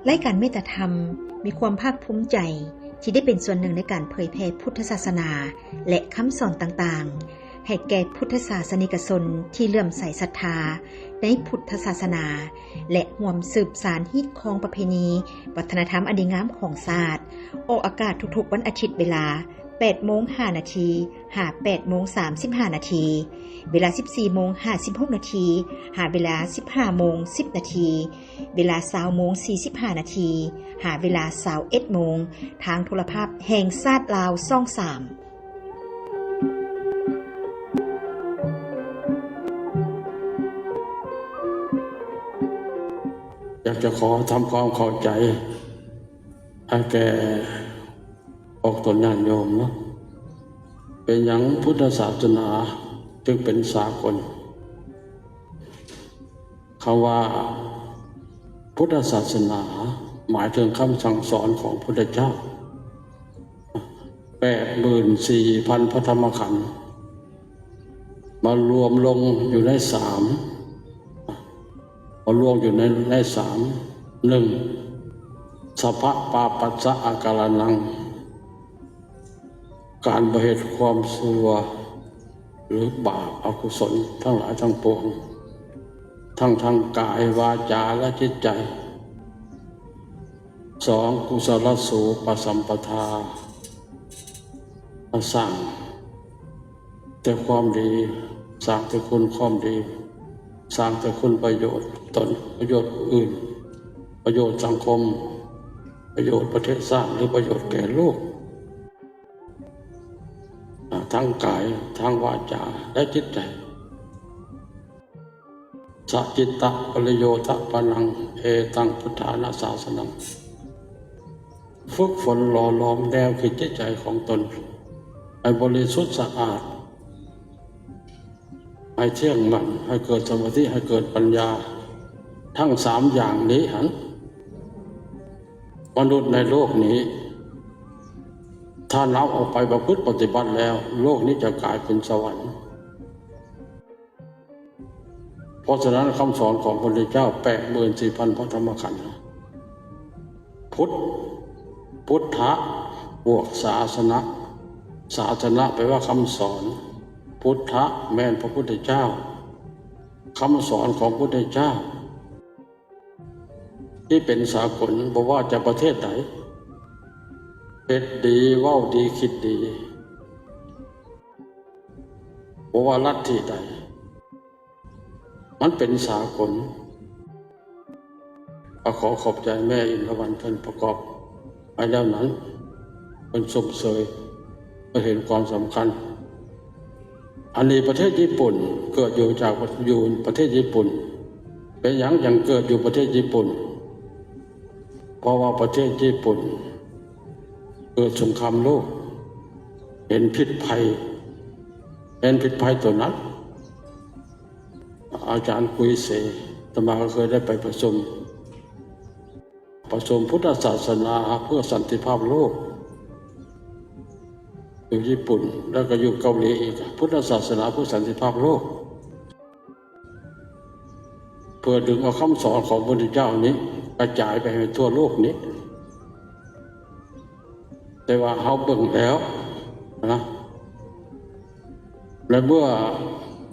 ລາຍການເມດຕາທຳ ມີຄວາມພາກພູມໃຈທີ່ໄດ້ເປັນສ່ວນໜຶ່ງໃນການເຜີຍແຜ່ພຸດທະສາສະໜາ ແລະ ຄຳສອນຕ່າງໆ ໃຫ້ແກ່ພຸດທະສາສະນິກະຊົນທີ່ເຫຼື້ອມໃສສັດທາໃນພຸດທະສາສະໜາ ແລະ ຮ່ວມສືບສານຮີດຄອງປະເພນີ ວັດທະນະທຳອັນດີງາມຂອງຊາດ. ອອກອາກາດທຸກໆວັນອາທິດເວລາແປດໂມງຫ້ານາທີ ຫາແປດໂມງສາມສິບຫ້ານາທີ, ເວລາສິບສີ່ໂມງຫ້າສິບຫົກນາທີ ຫາເວລາສິບຫ້າໂມງສິບນາທີ, ເວລາຊາວໂມງສີ່ສິບຫ້ານາທີ ຫາເວລາຊາວເອັດໂມງ ທາງໂທລະພາບແຫ່ງຊາດລາວ ຊ່ອງສາມ. ຢາກຈະຂໍທຳຄວາມເຂົ້າໃຈໃຫ້ແກ່ ອອກຕົນຍາດໂຍມເນາະ, ເປັນຫຍັງພຸດທະສາສະໜາຈຶ່ງເປັນສາກົນ? ຄຳວ່າພຸດທະສາສະໜາ ໝາຍເຖິງຄຳສັ່ງສອນຂອງພຸດທະເຈົ້າ ແປດໝື່ນສີ່ພັນພະທຳມະຂັນ ມາລວມລົງຢູ່ໃນສາມ ມາລວມຢູ່ໃນ ໃນສາມ ໜຶ່ງ ສັບພະປາປັດສະອາກາລະນັງ ການບໍ່ເຮັດຄວາມຊົ່ວ ຫຼື ບາບອະກຸສົນທັງຫຼາຍທັງປວງ ທັງທາງກາຍ ວາຈາ ແລະ ຈິດໃຈ. ສອງ ກຸສະລະສູປະສຳປະທາ ສ້າງແຕ່ຄວາມດີ, ສ້າງແຕ່ຄຸນຄວາມດີ, ສ້າງແຕ່ຄຸນປະໂຫຍດຕົນ, ປະໂຫຍດຜູ້ອື່ນ, ປະໂຫຍດສັງຄົມ, ປະໂຫຍດປະເທດຊາດ ຫຼື ປະໂຫຍດແກ່ໂລກ. ອາ ທັງກາຍ, ທັງວາຈາ ແລະ ຈິດໃຈ. ສະຈິດຕະປະລິໂຍທະປະນັງ ເອຕັງ ພຸດທານະສາສະນັງ. ຝຶກຝົນຫຼໍ່ຫຼອມແນວຄິດຈິດໃຈຂອງຕົນ ໃຫ້ບໍລິສຸດສະອາດ, ໃຫ້ທ່ຽງໝັ້ນ, ໃຫ້ເກີດສະມາທິ, ໃຫ້ເກີດປັນຍາ. ທັງສາມຢ່າງນີ້ຫັ້ນ ມະນຸດໃນໂລກນີ້ ຖ້ານຳເອົາໄປປະພຶດປະຕິບັດແລ້ວ, ໂລກນີ້ຈະກາຍເປັນສະຫວັນ. ເພາະສະນັ້ນ ຄຳສອນຂອງພະພຸດທະເຈົ້າ ແປດໝື່ນສີ່ພັນພະທຳມະຂັນ ພຸດ, ພຸດທະ ບວກ ສາສະນະ, ສາສະນະ ແປວ່າຄຳສອນ, ພຸດທະ ແມ່ນພະພຸດທະເຈົ້າ, ຄຳສອນຂອງພະພຸດທະເຈົ້າ ທີ່ເປັນສາກົນ ບໍ່ວ່າຈະປະເທດໃດ ເຮັດດີ ເວົ້າດີ ຄິດດີ ບໍ່ວ່າລັດທິໃດ ມັນເປັນສາກົນ. ກໍຂໍຂອບໃຈແມ່ອິນລະວັນ ເພິ່ນປະກອບໃຫ້ແລ້ວນັ້ນ ເພິ່ນຊົມເຊີຍ ເພິ່ນເຫັນຄວາມສຳຄັນ. ອັນນີ້ປະເທດຍີ່ປຸ່ນ ເກີດຢູ່ຈາກ ຢູ່ປະເທດຍີ່ປຸ່ນ. ເປັນຫຍັງຈັ່ງເກີດຢູ່ປະເທດຍີ່ປຸ່ນ? ເພາະວ່າປະເທດຍີ່ປຸ່ນເກີດສົງຄາມໂລກ ເຫັນພິດໄພ ເຫັນພິດໄພໂຕນັ້ນ. ອາຈານກຸຍເສ ອາດຕະມາກໍເຄີຍໄດ້ໄປປະຊຸມ ປະຊຸມພຸດທະສາສະໜາເພື່ອສັນຕິພາບໂລກ ຢູ່ຍີ່ປຸ່ນ ແລ້ວກໍຢູ່ເກົາຫຼີອີກ ພຸດທະສາສະໜາເພື່ອສັນຕິພາບໂລກ ເພື່ອດຶງເອົາຄຳສອນຂອງພະພຸດທະເຈົ້ານີ້ກະຈາຍໄປໃຫ້ທົ່ວໂລກນີ້. ແຕ່ວ່າເຮົາເບິ່ງແລ້ວນະ ໃນເມື່ອ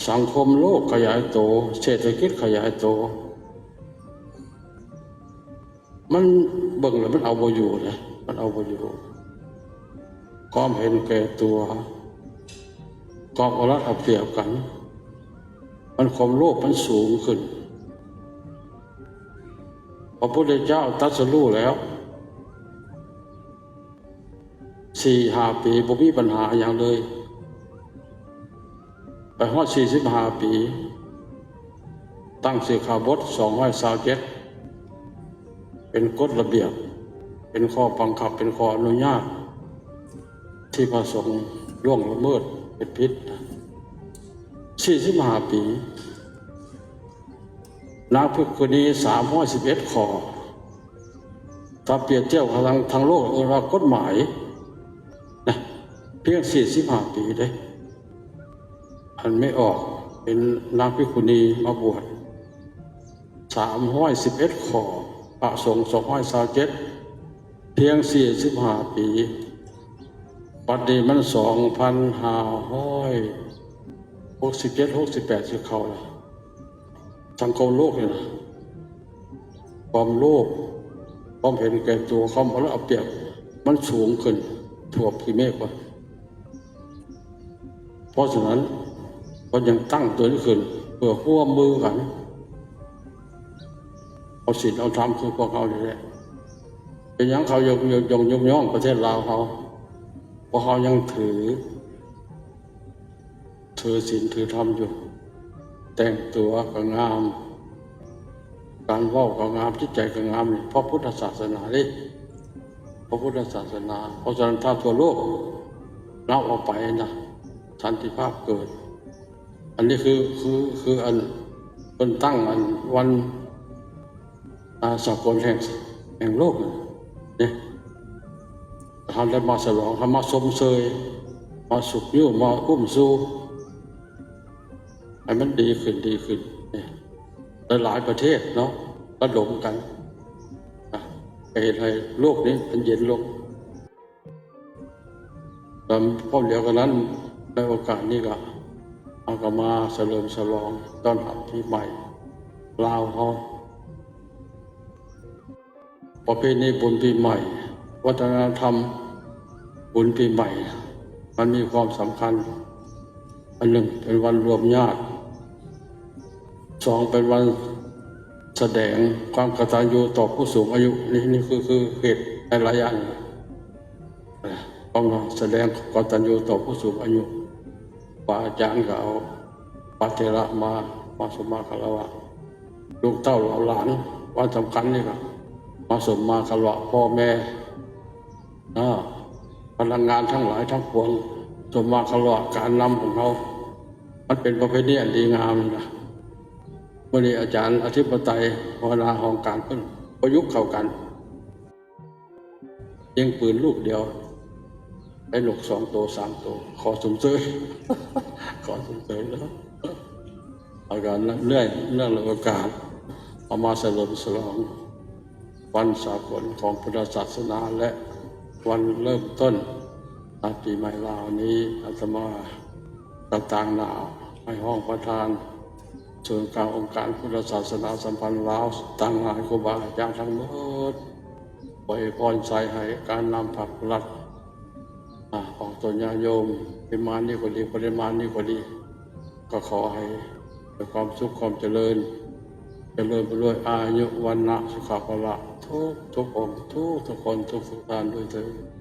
ສັງຄົມໂລກຂະຫຍາຍໂຕ, ເສດຖະກິດຂະຫຍາຍໂຕ, ມັນເບິ່ງແລ້ວມັນເອົາບໍ່ຢູ່ເດ້, ມັນເອົາບໍ່ຢູ່. ຄວາມເຫັນແກ່ຕົວ, ຄວາມເອົາລັດເອົາປຽບກັນ, ມັນ ຄວາມໂລບມັນສູງຂຶ້ນ. ພະພຸດທະເຈົ້າຕັດສະຮູ້ແລ້ວ ສີ່ຫ້າປີບໍ່ມີບັນຫາຫຍັງເລີຍ. ໄປຮອດສີ່ສິບຫ້າປີ ຕັ້ງສິກຂາບົດສອງຮ້ອຍຊາວເຈັດ ເປັນກົດລະບຽບ, ເປັນຂໍ້ບັງຄັບ, ເປັນຂໍ້ອະນຸຍາດ ທີ່ພະສົງລ່ວງລະເມີດເຮັດຜິດ. ສີ່ສິບຫ້າປີ ນາງພິກຂຸນີ ສາມຮ້ອຍສິບເອັດຂໍ້. ຖ້າປຽບທຽບກັບທາງ ທາງໂລກເອີ້ນວ່າກົດໝາຍນະ, ພຽງສີ່ສິບຫ້າປີເດ້. ອັນແມ່ອອກເປັນນາງພິກຂຸນີມາບວດ ສາມຮ້ອຍສິບເອັດຂໍ້. ພະສົງສອງຮ້ອຍຊາວເຈັດ ພຽງສີ່ສິບຫ້າປີ ບັດນີ້ມັນສອງພັນຫ້າຮ້ອຍຫົກສິບເຈັດ ຫົກສິບແປດ ຊິເຂົ້າແລ້ວ. ສັງຄົມໂລກນີ້ນະ ຄວາມໂລບ ຄວາມເຫັນແກ່ຕົວ ຄວາມເອົາລັດເອົາປຽບ ມັນສູງຂຶ້ນຖ້ວມຂີ້ເມກວ່າ. ເພາະສະນັ້ນ ເພິ່ນຈຶ່ງຕັ້ງຕົວນີ້ຂຶ້ນ ເພື່ອຮ່ວມມືກັນ ເອົາສິນເອົາທຳຄືພວກເຮົານີ້ແຫຼະ. ເປັນຫຍັງເຂົາຍັງ ຍັງຍົກຍ້ອງປະເທດລາວເຮົາ? ເພາະເຮົາຍັງຖື ຖືສິນຖືທຳຢູ່ ແຕ່ງຕົວກໍງາມ ການເວົ້າກໍງາມ ຈິດໃຈກໍງາມ ນີ້ເພາະພຸດທະສາສະໜາເດ້ ເພາະພຸດທະສາສະໜາ. ເພາະສະນັ້ນ ຖ້າທົ່ວໂລກເຮົາເອົາໄປນະ ສັນຕິພາບເກີດ. ອັນນີ້ຄື ຄື ຄືອັນເພິ່ນຕັ້ງອັນວັນ ອາ ສາກົນແຫ່ງ ແຫ່ງໂລກນີ້ ເຮົາໄດ້ມາສະຫຼອງ ເຮົາມາຊົມເຊີຍ ມາຊຸກຍູ້ ມາອຸ້ມຊູ ໃຫ້ມັນດີຂຶ້ນ ດີຂຶ້ນ ນີ້ ຫຼາຍໆປະເທດເນາະ ລະດົມກັນ ອາ ກໍເຮັດໃຫ້ໂລກນີ້ມັນເຢັນລົງ. ແລະ ພ້ອມດຽວກັນນັ້ນ ໃນໂອກາດນີ້ກໍ ເຮົາກໍມາສະເຫຼີມສະຫຼອງຕ້ອນຮັບປີໃໝ່ລາວເຮົາ. ປະເພນີບຸນປີໃໝ່ ວັດທະນະທຳບຸນປີໃໝ່ ມັນມີຄວາມສຳຄັນ. ອັນໜຶ່ງ ເປັນວັນລວມຍາດ, ສອງ ເປັນວັນສະແດງຄວາມກະຕັນຍູຕໍ່ຜູ້ສູງອາຍຸ. ນີ້ ນີ້ຄື ຄືເຫດຫຼາຍໆຢ່າງ ຕ້ອງສະແດງກະຕັນຍູຕໍ່ຜູ້ສູງອາຍຸ. ຄູບາອາຈານກໍເອົາພະເຖລະມາ ມາສົມມາຄາລະວະ ລູກເຕົ້າເຫຼົ່າຫຼານ ວັນສຳຄັນນີ້ກໍມາສົມມາຄາລະວະພໍ່ແມ່ ເນາະ ພະນັກງານທັງຫຼາຍທັງປວງ ສົມມາຄາລະວະການນຳຂອງເຮົາ. ມັນເປັນປະເພນີອັນດີງາມນະ. ມື້ນີ້ອາຈານອະທິປະໄຕ ຫົວໜ້າຫ້ອງການເພິ່ນປະຍຸກເຂົ້າກັນ ຍິງປືນລູກດຽວ ໄດ້ນົກສອງໂຕ ສາມໂຕ. ຂໍຊົມເຊີຍ ຂໍຊົມເຊີຍເນາະ. ແລ້ວກໍເນື່ອງ ເນື່ອງໃນໂອກາດເອົາມາສະເຫຼີມສະຫຼອງວັນສາກົນຂອງພຸດທະສາສະໜາ ແລະ ວັນເລີ່ມຕົ້ນປີໃໝ່ລາວນີ້, ອາດຕະມາກໍຕາງໜ້າໃຫ້ຮອງປະທານສູນກາງອົງການພຸດທະສາສະໜາສຳພັນລາວ, ຕາງໜ້າໃຫ້ຄູບາອາຈານທັງໝົດ ອວຍພອນໃສ່ໃຫ້ການນຳພັກລັດ ອາ ອອກຕົນຍາດໂຍມ ປະມານນີ້ກໍດີ ປະລິມານນີ້ກໍດີ ກໍຂໍໃຫ້ມີຄວາມສຸກຄວາມຈະເລີນ ຈະເລີນໄປດ້ວຍອາຍຸ ວັນນະ ສຸຂະ ພະລະ ທຸກໆອົງ ທຸກໆຄົນ ທຸກໆທ່ານດ້ວຍເທີ້ນ.